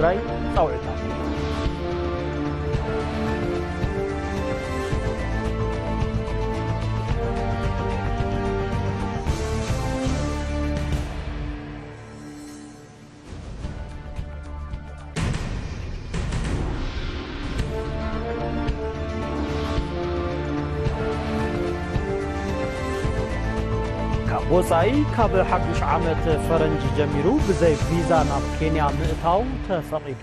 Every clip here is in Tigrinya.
ትግራይ ጻውዒት ኣቕሪቡ። ካብ ወጻኢ፣ ካብ ሓዱሽ ዓመት ፈረንጂ ጀሚሩ ብዘይ ቪዛ ናብ ኬንያ ምእታው ተፈቒዱ።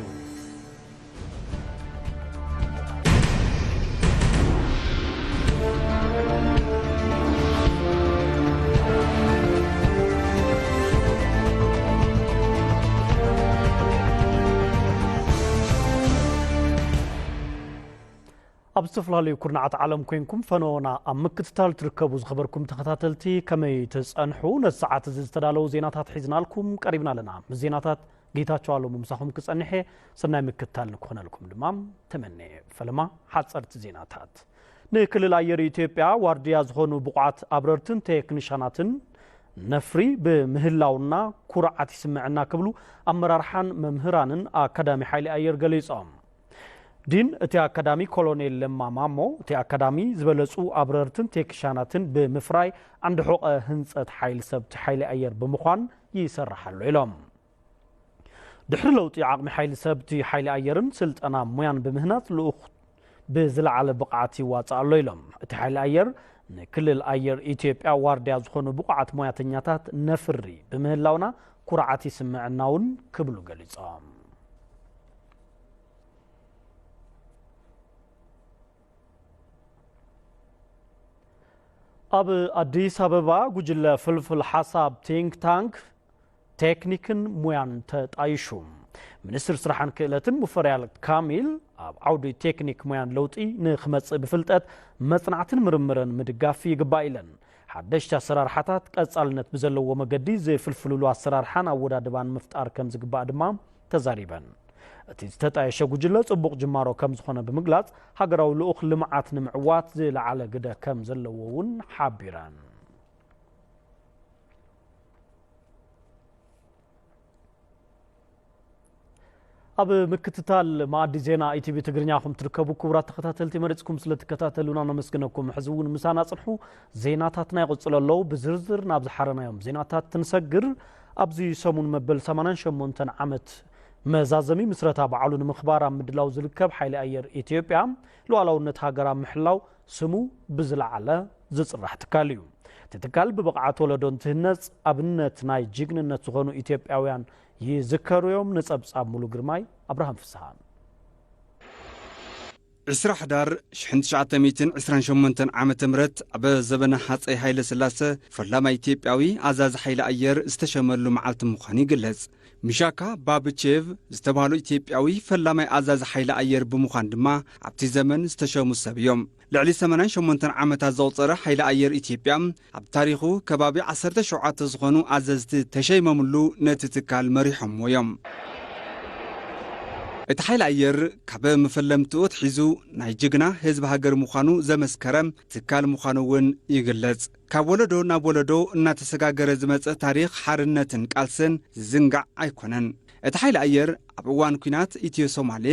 ኣብ ዝተፈላለዩ ኩርናዓት ዓለም ኮንኩም ፈነወና ኣብ ምክትታል ትርከቡ ዝኸበርኩም ተኸታተልቲ፣ ከመይ ትጸንሑ? ነዚ ሰዓት እዚ ዝተዳለዉ ዜናታት ሒዝናልኩም ቀሪብና ኣለና። ምስ ዜናታት ጌታቸው ኣለሙ ምሳኹም ክጸንሕ እየ። ሰናይ ምክትታል ንክኾነልኩም ድማ ተመንየ። ፈለማ ሓጸርቲ ዜናታት። ንክልል ኣየር ኢትዮጵያ ዋርድያ ዝኾኑ ብቑዓት ኣብረርትን ቴክኒሻናትን ነፍሪ ብምህላውና ኩርዓት ይስምዐና ክብሉ ኣመራርሓን መምህራንን ኣካዳሚ ሓይሊ ኣየር ገሊጾም። ዲን እቲ ኣካዳሚ ኮሎኔል ለማ ማሞ፣ እቲ ኣካዳሚ ዝበለጹ ኣብረርትን ቴክኒሻናትን ብምፍራይ ዓንዲ ሑቐ ህንጸት ሓይሊ ሰብ እቲ ሓይሊ ኣየር ብምዃን ይሰርሕ ኣሎ ኢሎም። ድሕሪ ለውጢ ዓቕሚ ሓይሊ ሰብ እቲ ሓይሊ ኣየርን ስልጠና ሙያን ብምህናጽ ልኡኽ ብዝለዓለ ብቕዓት ይዋጻእ ኣሎ ኢሎም። እቲ ሓይሊ ኣየር ንክልል ኣየር ኢትዮጵያ ዋርድያ ዝኾኑ ብቑዓት ሞያተኛታት ነፍሪ ብምህላውና ኩርዓት ይስምዐና እውን ክብሉ ገሊጾም። ኣብ ኣዲስ ኣበባ ጉጅለ ፍልፍል ሓሳብ ቲንክ ታንክ ቴክኒክን ሙያን ተጣይሹ። ሚኒስትር ስራሕን ክእለትን ሙፈሪያት ካሚል ኣብ ዓውዲ ቴክኒክ ሙያን ለውጢ ንክመጽእ ብፍልጠት መጽናዕትን ምርምርን ምድጋፍ ይግባእ ኢለን። ሓደሽቲ ኣሰራርሓታት ቀጻልነት ብዘለዎ መገዲ ዝፍልፍልሉ ኣሰራርሓን ኣወዳድባን ምፍጣር ከም ዝግባእ ድማ ተዛሪበን። እቲ ዝተጣየሸ ጉጅለ ጽቡቕ ጅማሮ ከም ዝኾነ ብምግላጽ፣ ሃገራዊ ልኡኽ ልምዓት ንምዕዋት ዝለዓለ ግደ ከም ዘለዎ እውን ሓቢረን። ኣብ ምክትታል መኣዲ ዜና ኢቲቪ ትግርኛ ከም ትርከቡ ክቡራት ተኸታተልቲ መሪጽኩም ስለ ትከታተሉና ነመስግነኩም። ሕዚ እውን ምሳና ጽንሑ፣ ዜናታትና ይቕጽሉ ኣለዉ። ብዝርዝር ናብ ዝሓረናዮም ዜናታት ትንሰግር። ኣብዚ ሰሙን መበል ሰማንያን ሸሞንተን ዓመት መዛዘሚ ምስረታ በዓሉ ንምኽባር ኣብ ምድላው ዝርከብ ሓይሊ ኣየር ኢትዮጵያ፣ ሉዓላውነት ሃገር ኣብ ምሕላው ስሙ ብዝለዓለ ዝጽራሕ ትካል እዩ። እቲ ትካል ብብቕዓት ወለዶ እንትህነጽ ኣብነት ናይ ጅግንነት ዝኾኑ ኢትዮጵያውያን ይዝከሩ እዮም። ንጸብጻብ ሙሉ ግርማይ ኣብርሃም ፍስሃ። ዕስራ ሕዳር ሽሕን ትሽዓተ ሚእትን ዕስራን ሸሞንተን ዓመተ ምህረት ኣብ ዘበነ ሃጸይ ሃይለ ስላሰ ፈላማይ ኢትዮጵያዊ ኣዛዚ ሓይሊ ኣየር ዝተሸመሉ መዓልቲ ምዃኑ ይግለጽ። ሚሻካ ባብቼቭ ዝተባህሉ ኢትዮጵያዊ ፈላማይ ኣዛዚ ሓይሊ ኣየር ብምዃን ድማ ኣብቲ ዘመን ዝተሸሙ ሰብ እዮም። ልዕሊ ሰማንያን ሸሞንተን ዓመታት ዘቑጸረ ሓይሊ ኣየር ኢትዮጵያ ኣብ ታሪኹ ከባቢ ዓሰርተ ሸውዓተ ዝኾኑ ኣዘዝቲ ተሸይሞምሉ ነቲ ትካል መሪሖምዎ እዮም። እቲ ሓይሊ ኣየር ካብ መፈለምትኡ ኣትሒዙ ናይ ጅግና ህዝቢ ሃገር ምዃኑ ዘመስከረ ትካል ምዃኑ እውን ይግለጽ። ካብ ወለዶ ናብ ወለዶ እናተሰጋገረ ዝመጸ ታሪኽ ሓርነትን ቃልስን ዝዝንጋዕ ኣይኮነን። እቲ ሓይሊ ኣየር ኣብ እዋን ኲናት ኢትዮ ሶማሌ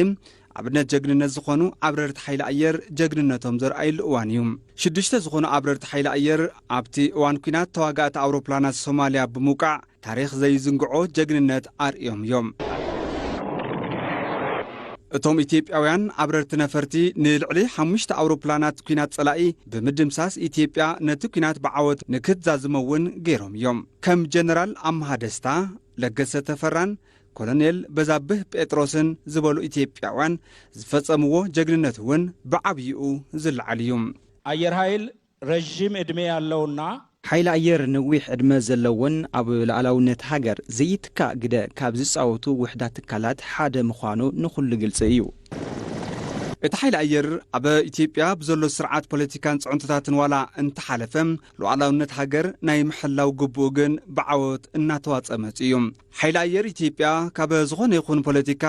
ኣብነት ጀግንነት ዝኾኑ ኣብረርቲ ሓይሊ ኣየር ጀግንነቶም ዘርኣይሉ እዋን እዩ። ሽዱሽተ ዝኾኑ ኣብረርቲ ሓይሊ ኣየር ኣብቲ እዋን ኲናት ተዋጋእቲ ኣውሮፕላናት ሶማልያ ብምውቃዕ ታሪኽ ዘይዝንግዖ ጀግንነት ኣርእዮም እዮም። እቶም ኢትዮጵያውያን ኣብረርቲ ነፈርቲ ንልዕሊ ሓሙሽተ ኣውሮፕላናት ኲናት ጸላኢ ብምድምሳስ ኢትዮጵያ ነቲ ኲናት ብዓወት ንክትዛዝሞ እውን ገይሮም እዮም። ከም ጀነራል ኣምሃ ደስታ፣ ለገሰ ተፈራን ኮሎኔል በዛብህ ጴጥሮስን ዝበሉ ኢትዮጵያውያን ዝፈጸምዎ ጀግንነት እውን ብዓብይኡ ዝለዓል እዩ። አየር ኃይል ረዥም ዕድሜ ያለውና ሓይሊ ኣየር ነዊሕ ዕድመ ዘለዎን ኣብ ሉዓላውነት ሃገር ዘይትካእ ግደ ካብ ዝጻወቱ ውሕዳት ትካላት ሓደ ምዃኑ ንኹሉ ግልጺ እዩ። እቲ ሓይሊ ኣየር ኣብ ኢትዮጵያ ብዘሎ ስርዓት ፖለቲካን ጽዕንቶታትን ዋላ እንተሓለፈ፣ ሉዓላውነት ሃገር ናይ ምሕላው ግቡኡ ግን ብዓወት እናተዋጸ መጺኡ እዩ። ሓይሊ ኣየር ኢትዮጵያ ካብ ዝኾነ ይኹን ፖለቲካ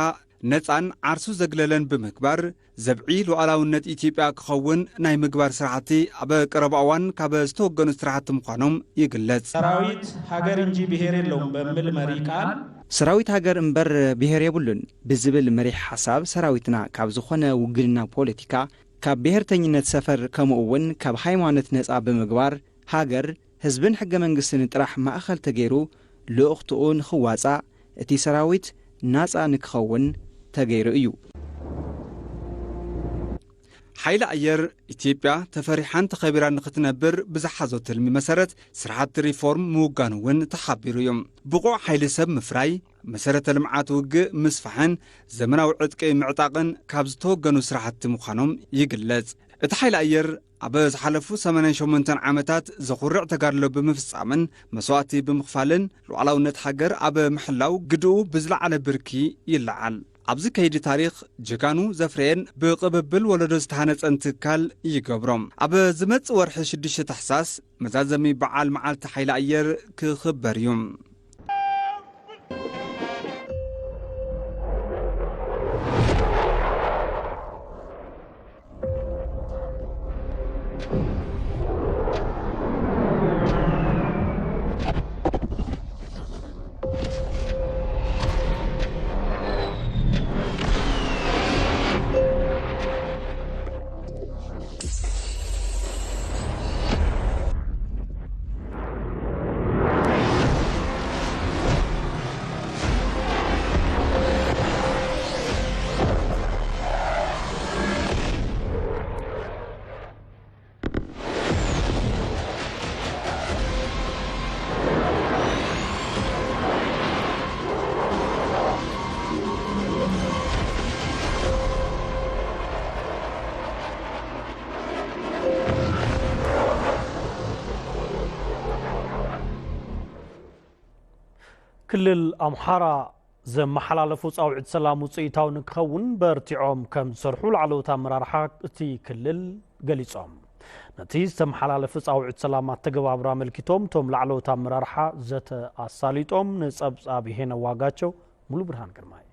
ነጻን ዓርሱ ዘግለለን ብምግባር፣ ዘብዒ ሉዓላውነት ኢትዮጵያ ክኸውን ናይ ምግባር ስራሕቲ ኣብ ቀረባ እዋን ካብ ዝተወገኑ ስራሕቲ ምዃኖም ይግለጽ። ሰራዊት ሀገር እንጂ ብሔር የለውም በሚል መሪ ቃል ሰራዊት ሃገር እምበር ብሄር የብሉን ብዝብል መሪሕ ሓሳብ ሰራዊትና ካብ ዝኾነ ውግንና ፖለቲካ፣ ካብ ብሄርተኝነት ሰፈር ከምኡ እውን ካብ ሃይማኖት ነፃ ብምግባር ሃገር፣ ህዝብን ሕገ መንግስትን ጥራሕ ማእኸል ተገይሩ ልኡኽትኡ ንኽዋፃእ እቲ ሰራዊት ናፃ ንክኸውን ተገይሩ እዩ። ሓይሊ ኣየር ኢትዮጵያ ተፈሪሓን ተኸቢራን ንኽትነብር ብዝሓዞ ትልሚ መሰረት ስራሕቲ ሪፎርም ምውጋኑ እውን ተሓቢሩ እዩ። ብቑዕ ሓይሊ ሰብ ምፍራይ፣ መሰረተ ልምዓት ውግእ ምስፋሕን ዘመናዊ ዕጥቂ ምዕጣቕን ካብ ዝተወገኑ ስራሕቲ ምዃኖም ይግለጽ። እቲ ሓይሊ ኣየር ኣብ ዝሓለፉ ሰማንያን ሸሞንተን ዓመታት ዘኹርዕ ተጋድሎ ብምፍጻምን መስዋእቲ ብምኽፋልን ሉዓላውነት ሃገር ኣብ ምሕላው ግድኡ ብዝለዓለ ብርኪ ይለዓል። ኣብዚ ከይዲ ታሪኽ ጀጋኑ ዘፍረየን ብቕብብል ወለዶ ዝተሃነጸን ትካል ይገብሮ። ኣብ ዝመጽእ ወርሒ ሽዱሽተ ታሕሳስ መዛዘሚ በዓል መዓልቲ ሓይሊ ኣየር ክኽበር እዩ። ክልል ኣምሓራ ዘመሓላለፉ ጻውዒት ሰላም ውጽኢታዊ ንክኸውን በርቲዖም ከም ዝሰርሑ ላዕለዎት ኣመራርሓ እቲ ክልል ገሊጾም። ነቲ ዝተመሓላለፈ ጻውዒት ሰላም ኣተገባብራ ኣመልኪቶም እቶም ላዕለዎት ኣመራርሓ ዘተ ኣሳሊጦም። ንጸብጻብ ሄነ ዋጋቸው፣ ሙሉ ብርሃን ግርማይ።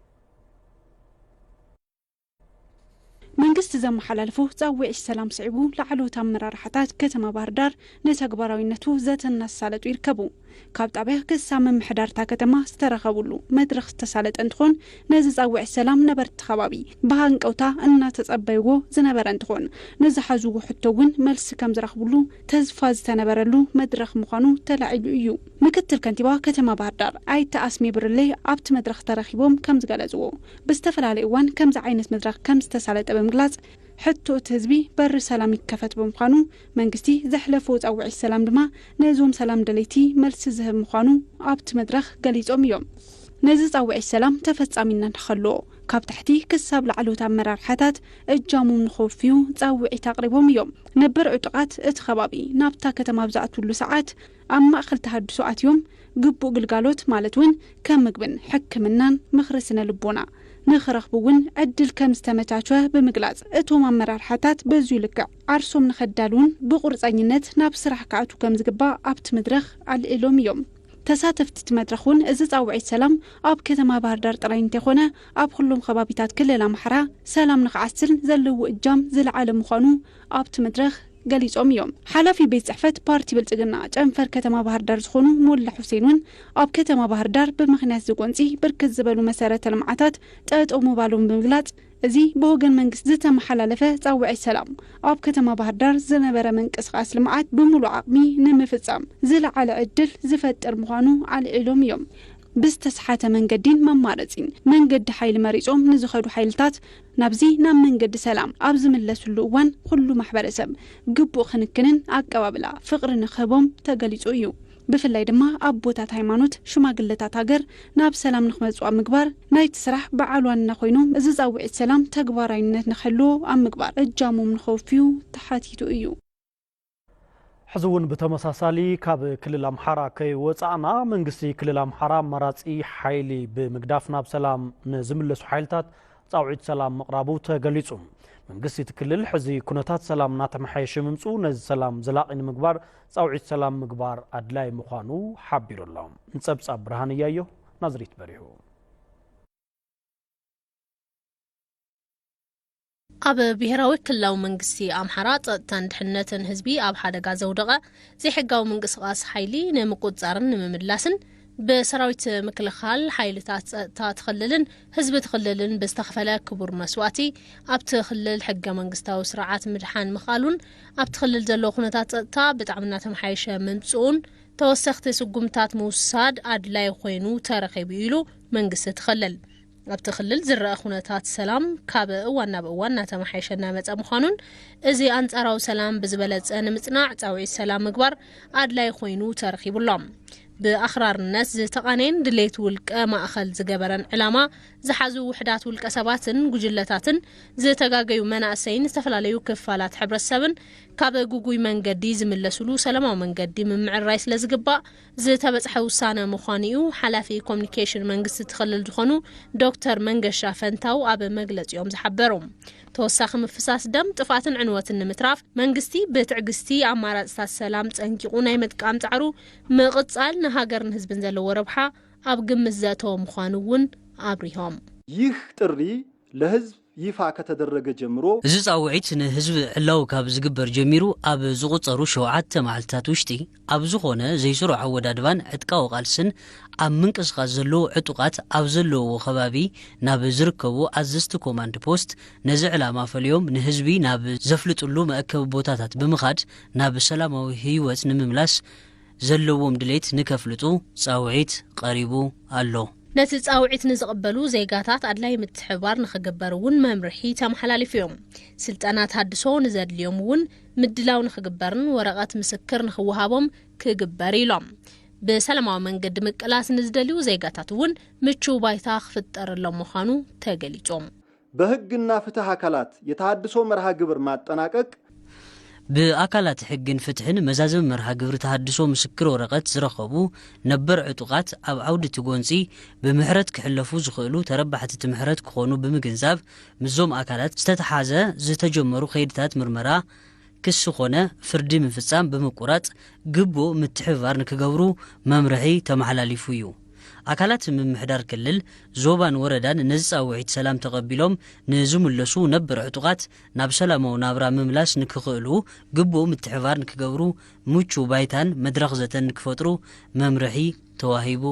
መንግስቲ ዘመሓላለፎ ጻውዒት ሰላም ስዒቡ ላዕለዎት ኣመራርሓታት ከተማ ባህር ዳር ንተግባራዊነቱ ዘተ እናሳለጡ ይርከቡ። ካብ ጣብያ ክሳብ ምምሕዳር እታ ከተማ ዝተረኸብሉ መድረኽ ዝተሳለጠ እንትኾን፣ ነዚ ጻውዒት ሰላም ነበርቲ ከባቢ ብሃንቀውታ እናተጸበይዎ ዝነበረ እንትኾን፣ ንዝሓዝዎ ሕቶ እውን መልሲ ከም ዝረኽብሉ ተስፋ ዝተነበረሉ መድረኽ ምዃኑ ተላዒሉ እዩ። ምክትል ከንቲባ ከተማ ባህር ዳር ኣይተ ኣስሜ ብርሌ ኣብቲ መድረኽ ተረኺቦም ከም ዝገለጽዎ፣ ብዝተፈላለየ እዋን ከምዚ ዓይነት መድረኽ ከም ዝተሳለጠ ብምግላጽ፣ ሕቶ እቲ ህዝቢ በሪ ሰላም ይከፈት ብምዃኑ፣ መንግስቲ ዘሕለፎ ጻውዒት ሰላም ድማ ነዞም ሰላም ደለይቲ መልሲ ዝህብ ምዃኑ ኣብቲ መድረኽ ገሊጾም እዮም። ነዚ ጻውዒት ሰላም ተፈጻሚነት ንኸሎ፣ ካብ ታሕቲ ክሳብ ላዕለዎት ኣመራርሓታት እጃሞም ንኸወፍዩ ጻውዒት ኣቕሪቦም እዮም። ነበር ዕጡቓት እቲ ከባቢ ናብታ ከተማ ኣብ ዝኣትውሉ ሰዓት፣ ኣብ ማእኸል ተሃድሶ ኣትዮም ግቡእ ግልጋሎት ማለት እውን ከም ምግብን ሕክምናን ምኽሪ ስነ ልቦና ንኽረኽቡ እውን ዕድል ከም ዝተመቻቸወ ብምግላጽ፣ እቶም ኣመራርሓታት በዚሁ ልክዕ ዓርሶም ንኸዳልውን ብቑርጸኝነት ናብ ስራሕ ክኣትዉ ከም ዝግባእ ኣብቲ መድረኽ ኣልዒሎም እዮም። ተሳተፍቲ እቲ መድረኽ እውን እዚ ጻውዒት ሰላም ኣብ ከተማ ባህር ዳር ጥራይ እንተይኮነ ኣብ ኩሎም ከባቢታት ክልል ኣምሓራ ሰላም ንኽዓስል ዘለዎ እጃም ዝለዓለ ምዃኑ ኣብቲ መድረኽ ገሊጾም እዮም። ሓላፊ ቤት ጽሕፈት ፓርቲ ብልጽግና ጨንፈር ከተማ ባህር ዳር ዝኾኑ ሞላ ሑሴን እውን ኣብ ከተማ ባህር ዳር ብምኽንያት እዚ ጎንጺ ብርክት ዝበሉ መሰረተ ልምዓታት ጠጠው ምባሎም ብምግላጽ፣ እዚ ብወገን መንግስቲ ዝተመሓላለፈ ጻውዒት ሰላም ኣብ ከተማ ባህር ዳር ዝነበረ ምንቅስቓስ ልምዓት ብምሉእ ዓቕሚ ንምፍጻም ዝለዓለ ዕድል ዝፈጥር ምዃኑ ኣልዒሎም እዮም። ብዝተስሓተ መንገዲን መማረጺን መንገዲ ሓይሊ መሪጾም ንዝኸዱ ሓይልታት ናብዚ ናብ መንገዲ ሰላም ኣብ ዝምለስሉ እዋን ኩሉ ማሕበረሰብ ግቡእ ክንክንን ኣቀባብላ ፍቕሪ ንክህቦም ተገሊጹ እዩ። ብፍላይ ድማ ኣቦታት ሃይማኖት፣ ሽማግለታት ሃገር ናብ ሰላም ንክመጹ ኣብ ምግባር ናይቲ ስራሕ በዓል ዋና ኮይኖም እዚ ጻውዒት ሰላም ተግባራዊነት ንክህልዎ ኣብ ምግባር እጃሞም ንኸውፍዩ ተሓቲቱ እዩ። ሕዚ እውን ብተመሳሳሊ ካብ ክልል ኣምሓራ ከይወጻእና መንግስቲ ክልል ኣምሓራ ኣማራጺ ሓይሊ ብምግዳፍ ናብ ሰላም ንዝምለሱ ሓይልታት ጻውዒት ሰላም ምቕራቡ ተገሊጹ። መንግስቲ እቲ ክልል ሕዚ ኩነታት ሰላም እናተመሓየሸ ምምጽኡ ነዚ ሰላም ዘላቒ ንምግባር ጻውዒት ሰላም ምግባር ኣድላይ ምዃኑ ሓቢሩ ኣሎ። ንጸብጻብ ብርሃን እያዮ ናዝሬት በሪሁ። ኣብ ብሄራዊ ክልላዊ መንግስቲ ኣምሓራ ጸጥታን ድሕነትን ህዝቢ ኣብ ሓደጋ ዘውደቐ ዘይሕጋዊ ምንቅስቓስ ሓይሊ ንምቁጽጻርን ንምምላስን ብሰራዊት ምክልኻል፣ ሓይልታት ጸጥታ እቲ ክልልን ህዝቢ እቲ ክልልን ብዝተኸፈለ ክቡር መስዋእቲ፣ ኣብቲ ክልል ሕገ መንግስታዊ ስርዓት ምድሓን ምኽኣሉን፣ ኣብቲ ክልል ዘሎ ኩነታት ጸጥታ ብጣዕሚ እናተመሓየሸ ምምጽኡን፣ ተወሰኽቲ ስጉምታት ምውሳድ ኣድላይ ኮይኑ ተረኺቡ ኢሉ መንግስቲ እቲ ክልል። ኣብቲ ክልል ዝረኣ ኩነታት ሰላም ካብ እዋን ናብ እዋን እናተመሓየሸ እናመጸ ምዃኑን፣ እዚ ኣንጻራዊ ሰላም ብዝበለጸ ንምጽናዕ ጻውዒት ሰላም ምግባር ኣድላይ ኮይኑ ተረኺቡ ኣሎ። ብኣኽራርነት ዝተቓነየን ድሌት ውልቀ ማእኸል ዝገበረን ዕላማ ዝሓዙ ውሕዳት ውልቀ ሰባትን ጉጅለታትን፣ ዝተጋገዩ መናእሰይን ዝተፈላለዩ ክፋላት ሕብረተሰብን ካብ ግጉይ መንገዲ ዝምለሱሉ ሰላማዊ መንገዲ ምምዕርራይ ስለ ዝግባእ ዝተበጽሐ ውሳነ ምዃኑ እዩ ሓላፊ ኮሚኒኬሽን መንግስቲ እቲ ክልል ዝኾኑ ዶክተር መንገሻ ፈንታው ኣብ መግለጺኦም ዝሓበሩ። ተወሳኺ ምፍሳስ ደም፣ ጥፍኣትን ዕንወትን ንምትራፍ መንግስቲ ብትዕግስቲ ኣማራጽታት ሰላም ጸንቂቑ ናይ ምጥቃም ጻዕሩ ምቕጻል ንሃገርን ህዝብን ዘለዎ ረብሓ ኣብ ግምት ዘእተወ ምዃኑ እውን ኣብሪሆም። ይህ ጥሪ ለህዝብ ይፋ ከተደረገ ጀምሮ እዚ ጻውዒት ንህዝቢ ዕላዊ ካብ ዝግበር ጀሚሩ ኣብ ዝቑጸሩ ሸውዓተ መዓልትታት ውሽጢ ኣብ ዝኾነ ዘይስሩዕ ኣወዳድባን ዕጥቃዊ ቃልስን ኣብ ምንቅስቓስ ዘለዉ ዕጡቓት ኣብ ዘለውዎ ከባቢ ናብ ዝርከቡ ኣዘዝቲ ኮማንድ ፖስት ነዚ ዕላማ ፈልዮም ንህዝቢ ናብ ዘፍልጥሉ መእከቢ ቦታታት ብምኻድ ናብ ሰላማዊ ህይወት ንምምላስ ዘለዎም ድሌት ንከፍልጡ ጻውዒት ቀሪቡ ኣሎ። ነቲ ጻውዒት ንዝቕበሉ ዜጋታት ኣድላይ ምትሕብባር ንኽግበር እውን መምርሒ ተመሓላሊፉ እዮም። ስልጠና ተሃድሶ ንዘድልዮም እውን ምድላው ንኽግበርን ወረቐት ምስክር ንኽወሃቦም ክግበር ኢሎም። ብሰላማዊ መንገዲ ምቅላስ ንዝደልዩ ዜጋታት እውን ምቹው ባይታ ክፍጠረሎም ምዃኑ ተገሊጹ። በህግና ፍትህ ኣካላት የተሃድሶ መርሃ ግብር ማጠናቀቅ ብኣካላት ሕግን ፍትሕን መዛዘሚ መርሃ ግብሪ ተሃድሶ ምስክር ወረቐት ዝረኸቡ ነበር ዕጡቓት ኣብ ዓውዲ እቲ ጎንፂ ብምሕረት ክሕለፉ ዝኽእሉ ተረባሕቲ እቲ ምሕረት ክኾኑ ብምግንዛብ ምስዞም ኣካላት ዝተተሓዘ ዝተጀመሩ ከይድታት ምርመራ ክሲ ኾነ ፍርዲ ምፍፃም ብምቁራፅ ግቡእ ምትሕብባር ንክገብሩ መምርሒ ተመሓላሊፉ እዩ። ኣካላት ምምሕዳር ክልል፣ ዞባን ወረዳን ነዚ ፃውዒት ሰላም ተቐቢሎም ንዝምለሱ ነበር ዕጡቓት ናብ ሰላማዊ ናብራ ምምላስ ንክኽእሉ ግቡእ ምትሕብባር ንክገብሩ ምቹው ባይታን መድረኽ ዘተን ንክፈጥሩ መምርሒ ተዋሂቡ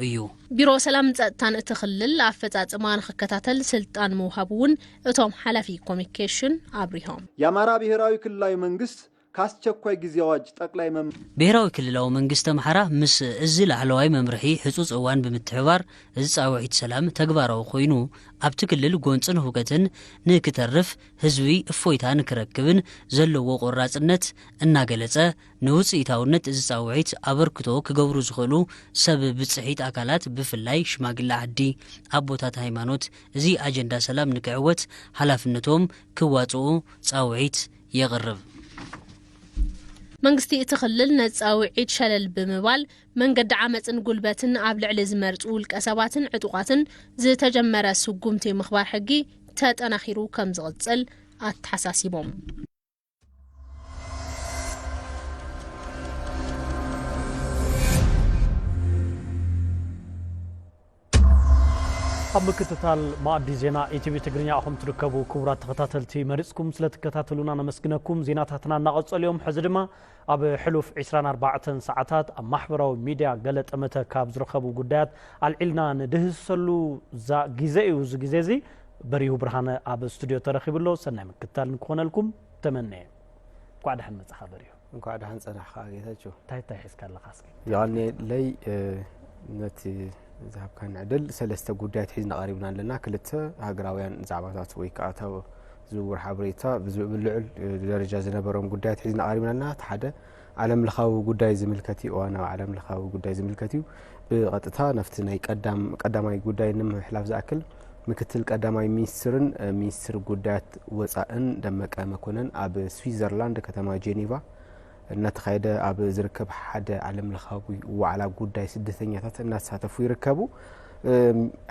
እዩ። ቢሮ ሰላምን ጸጥታን እቲ ክልል ኣፈጻጽማ ንክከታተል ስልጣን ምውሃቡ እውን እቶም ሓላፊ ኮሚኒኬሽን ኣብሪሆም። የኣማራ ብሄራዊ ክልላዊ መንግስት ካስቸኳይ ግዜ ኣዋጅ ጠቅላይ መም ብሄራዊ ክልላዊ መንግስቲ ኣምሓራ ምስ እዚ ላዕለዋይ መምርሒ ሕጹጽ እዋን ብምትሕባር እዚ ጻውዒት ሰላም ተግባራዊ ኮይኑ ኣብቲ ክልል ጎንጽን ሁከትን ንክተርፍ ህዝቢ እፎይታ ንክረክብን ዘለዎ ቆራጽነት እናገለጸ ንውጽኢታውነት እዚ ጻውዒት ኣበርክቶ ክገብሩ ዝኽእሉ ሰብ ብጽሒት ኣካላት ብፍላይ ሽማግለ ዓዲ ኣቦታት ሃይማኖት እዚ ኣጀንዳ ሰላም ንክዕወት ሓላፍነቶም ክዋጽኡ ጻውዒት የቕርብ። መንግስቲ እቲ ክልል ነዚ ጻውዒት ሸለል ብምባል መንገዲ ዓመፅን ጉልበትን ኣብ ልዕሊ ዝመርፁ ውልቀ ሰባትን ዕጡቓትን ዝተጀመረ ስጉምቲ ምኽባር ሕጊ ተጠናኺሩ ከም ዝቕፅል ኣተሓሳሲቦም። ኣብ ምክትታል ማእዲ ዜና ኢቲቪ ትግርኛ ኢኹም ትርከቡ። ክቡራት ተኸታተልቲ መሪፅኩም ስለትከታተሉና ነመስግነኩም። ዜናታትና እናቐጸሉ እዮም። ሕዚ ድማ ኣብ ሕሉፍ ዕስራን ኣርባዕተን ሰዓታት ኣብ ማሕበራዊ ሚድያ ገለ ጠመተ ካብ ዝረኸቡ ጉዳያት ኣልዒልና ንድህስሰሉ ዛ- ግዜ እዩ። እዚ ግዜ እዚ በሪሁ ብርሃነ ኣብ ስቱድዮ ተረኺቡ ኣሎ። ሰናይ ምክትታል ንክኾነልኩም ተመነየ። እንኳዕ ደሓን መጻኻ በሪሁ። እንኳዕ ደሓን ጸናሕካ ጌታቸው። እንታይ እንታይ ሒዝካ ኣለኻ እስኪ? የቐንየለይ ነቲ ዝሃብካኒ ዕድል። ሰለስተ ጉዳያት ሒዝና ቀሪብና ኣለና። ክልተ ሃገራውያን ዛዕባታት ወይ ከዓ እታ ዝውውር ሓበሬታ ብልዑል ደረጃ ዝነበሮም ጉዳያት ሒዝና ቀሪብና ኣለና። እቲ ሓደ ዓለም ለኻዊ ጉዳይ ዝምልከት እዩ። እዋናዊ ዓለም ለኻዊ ጉዳይ ዝምልከት እዩ። ብቐጥታ ናብቲ ናይ ቀዳም ቀዳማይ ጉዳይ ንምሕላፍ ዝኣክል ምክትል ቀዳማይ ሚኒስትርን ሚኒስትር ጉዳያት ወፃእን ደመቀ መኮነን ኣብ ስዊዘርላንድ ከተማ ጄኔቫ እናተኻየደ ኣብ ዝርከብ ሓደ ዓለም ለኻዊ ዋዕላ ጉዳይ ስደተኛታት እናተሳተፉ ይርከቡ።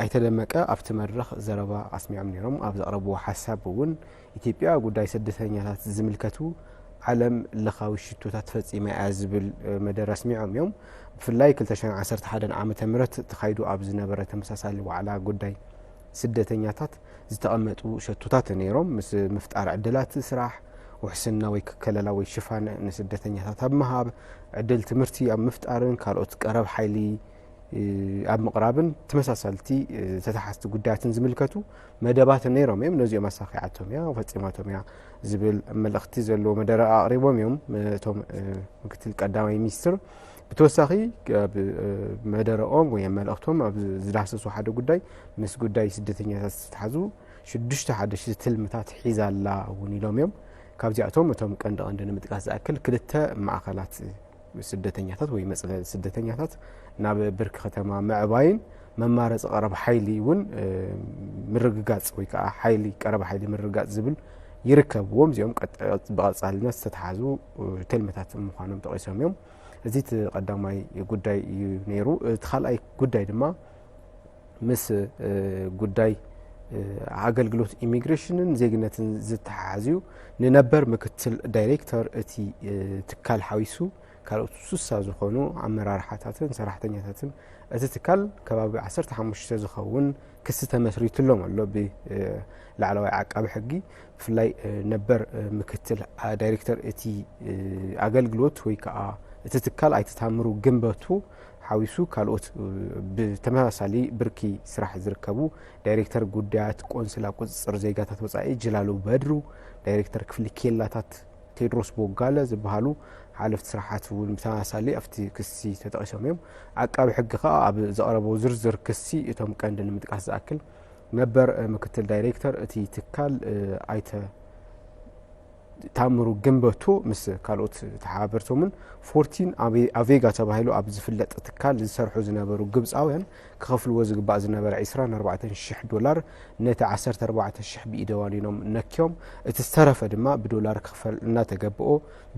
ኣይተ ደመቀ ኣብቲ መድረኽ ዘረባ ኣስሚዖም ነይሮም። ኣብ ዘቕረብዎ ሓሳብ እውን ኢትዮጵያ ጉዳይ ስደተኛታት ዝምልከቱ ዓለም ለኻዊ ሽቶታት ፈፂማ እያ ዝብል መደረ ኣስሚዖም እዮም። ብፍላይ ክልተ ሽሕን ዓሰርተ ሓደን ዓመተ ምህረት ተኻይዱ ኣብ ዝነበረ ተመሳሳሊ ዋዕላ ጉዳይ ስደተኛታት ዝተቐመጡ ሸቶታት ነይሮም። ምስ ምፍጣር ዕድላት ስራሕ፣ ውሕስና ወይ ክከለላ ወይ ሽፋን ንስደተኛታት ኣብ ምሃብ፣ ዕድል ትምህርቲ ኣብ ምፍጣርን ካልኦት ቀረብ ሓይሊ ኣብ ምቕራብን ተመሳሳልቲ ተተሓዝቲ ጉዳያትን ዝምልከቱ መደባት ነይሮም እዮም። ነዚኦም ኣሳኺዓቶም እያ፣ ፈጺማቶም እያ ዝብል መልእኽቲ ዘለዎ መደረ ኣቕሪቦም እዮም እቶም ምክትል ቀዳማይ ሚኒስትር። ብተወሳኺ ኣብ መደረኦም ወይ መልእኽቶም ኣብ ዝዳሰሱ ሓደ ጉዳይ፣ ምስ ጉዳይ ስደተኛታት ዝተተሓዙ ሽዱሽተ ሓደሽቲ ትልምታት ሒዛ ኣላ እውን ኢሎም እዮም። ካብዚኣቶም እቶም ቀንዲ ቀንዲ ንምጥቃስ ዝኣክል ክልተ ማእኸላት ስደተኛታት ወይ መፅለሊ ስደተኛታት ናብ ብርኪ ከተማ ምዕባይን መማረፂ ቀረብ ሓይሊ እውን ምርግጋፅ ወይ ከዓ ሓይሊ ቀረብ ሓይሊ ምርግጋፅ ዝብል ይርከብዎም። እዚኦም ብቐፃልነት ዝተተሓዙ ትልምታት ምዃኖም ጠቒሶም እዮም። እዚ እቲ ቀዳማይ ጉዳይ እዩ ነይሩ። እቲ ካልኣይ ጉዳይ ድማ ምስ ጉዳይ ኣገልግሎት ኢሚግሬሽንን ዜግነትን ዝተሓሓዝ እዩ። ንነበር ምክትል ዳይሬክተር እቲ ትካል ሓዊሱ ካልኦት ሱሳ ዝኾኑ ኣመራርሓታትን ሰራሕተኛታትን እቲ ትካል ከባቢ ዓሰርተ ሓሙሽተ ዝኸውን ክሲ ተመስሪትሎም ኣሎ ብላዕለዋይ ዓቃቢ ሕጊ። ብፍላይ ነበር ምክትል ዳይሬክተር እቲ ኣገልግሎት ወይ ከዓ እቲ ትካል ኣይተ ታምሩ ግንበቱ ሓዊሱ ካልኦት ብተመሳሳሊ ብርኪ ስራሕ ዝርከቡ ዳይሬክተር ጉዳያት ቆንስላ ቁፅፅር ዜጋታት ወፃኢ ጅላሉ በድሩ፣ ዳይሬክተር ክፍሊ ኬላታት ቴድሮስ ቦጋለ ዝበሃሉ ሓለፍቲ ስራሓት እውን ብተመሳሳሊ ኣብቲ ክሲ ተጠቒሶም እዮም። ዓቃቢ ሕጊ ከዓ ኣብ ዘቕረቦ ዝርዝር ክሲ እቶም ቀንዲ ንምጥቃስ ዝኣክል ነበር ምክትል ዳይሬክተር እቲ ትካል ኣይተ ታምሩ ግንበቱ ምስ ካልኦት ተሓባበርቶምን ፎርቲን ኣቬጋ ተባሂሉ ኣብ ዝፍለጥ ትካል ዝሰርሑ ዝነበሩ ግብፃውያን ክኸፍልዎ ዝግባእ ዝነበረ ዕስራን ኣርባዕተን ሽሕ ዶላር ነቲ ዓሰርተ ኣርባዕተ ሽሕ ብኢደ ዋኒኖም ነክዮም፣ እቲ ዝተረፈ ድማ ብዶላር ክኽፈል እናተገብኦ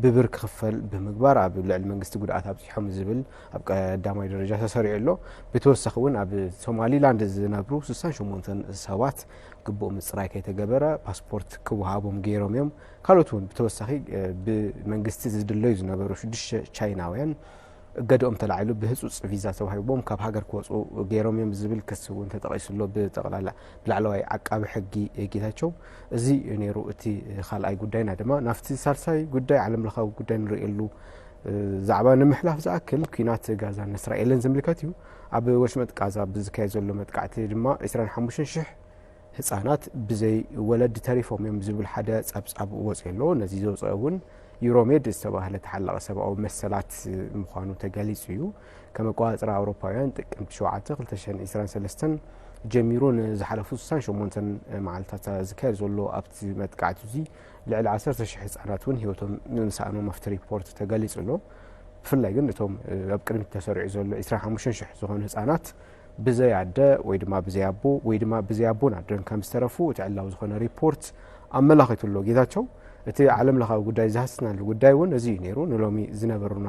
ብብር ክኽፈል ብምግባር ኣብ ልዕሊ መንግስቲ ጉድኣት ኣብፂሖም ዝብል ኣብ ቀዳማይ ደረጃ ተሰሪዑ ኣሎ። ብተወሳኺ እውን ኣብ ሶማሊላንድ ዝነብሩ ስሳን ሸሞንተን ሰባት ግቡእ ምፅራይ ከይተገበረ ፓስፖርት ክወሃቦም ገይሮም እዮም። ካልኦት እውን ብተወሳኺ ብመንግስቲ ዝድለዩ ዝነበሩ ሽዱሽተ ቻይናውያን እገድኦም ተላዒሉ ብህፁፅ ቪዛ ተዋሂቦም ካብ ሃገር ክወፁ ገይሮም እዮም ዝብል ክሲ እውን ተጠቒሱ ኣሎ። ብጠቕላላ ብላዕለዋይ ዓቃቢ ሕጊ ጌታቸው። እዚ ነይሩ እቲ ካልኣይ ጉዳይና። ድማ ናብቲ ሳልሳይ ጉዳይ ዓለም ለኻዊ ጉዳይ ንርእየሉ ዛዕባ ንምሕላፍ ዝኣክል ኲናት ጋዛን እስራኤልን ዝምልከት እዩ። ኣብ ወሽመጥ ጋዛ ብዝካየድ ዘሎ መጥቃዕቲ ድማ ዕስራን ሓሙሽተን ሽሕ ህፃናት ብዘይ ወለዲ ተሪፎም እዮም ዝብል ሓደ ፀብፃብ ወፂኡ ኣሎ። ነዚ ዘውፅኦ እውን ዩሮሜድ ዝተባህለ ተሓላቒ ሰብኣዊ መሰላት ምዃኑ ተገሊፁ እዩ። ከም ኣቆፃፅራ ኣውሮፓውያን ጥቅምቲ ሸውዓተ ክልተ ሽሕን ዕስራን ሰለስተን ጀሚሩ ንዝሓለፉ ስሳን ሸሞንተን መዓልታት ዝካየድ ዘሎ ኣብቲ መጥቃዕቲ እዚ ልዕሊ ዓሰርተ ሽሕ ህፃናት እውን ህይወቶም ምምሳእኖም ኣብቲ ሪፖርት ተገሊፁ ኣሎ። ብፍላይ ግን እቶም ኣብ ቅድሚት ተሰሪዑ ዘሎ ዕስራን ሓሙሽተን ሽሕ ዝኾኑ ህፃናት ብዘይ ኣደ ወይ ድማ ብዘይ ኣቦ ወይ ድማ ብዘይ ኣቦን ኣደን ከም ዝተረፉ እቲ ዕላዊ ዝኾነ ሪፖርት ኣመላኺቱ ኣሎ። ጌታቸው፣ እቲ ዓለም ለኻዊ ጉዳይ ዝሃስናሉ ጉዳይ እውን እዚ እዩ ነይሩ። ንሎሚ ዝነበሩና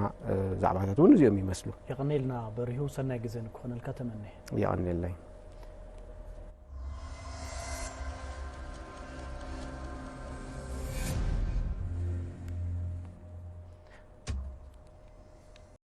ዛዕባታት እውን እዚኦም ይመስሉ። የቐኔልና በሪሁ፣ ሰናይ ግዜ ንክኾነልካ ተመነ። የቐኔለይ።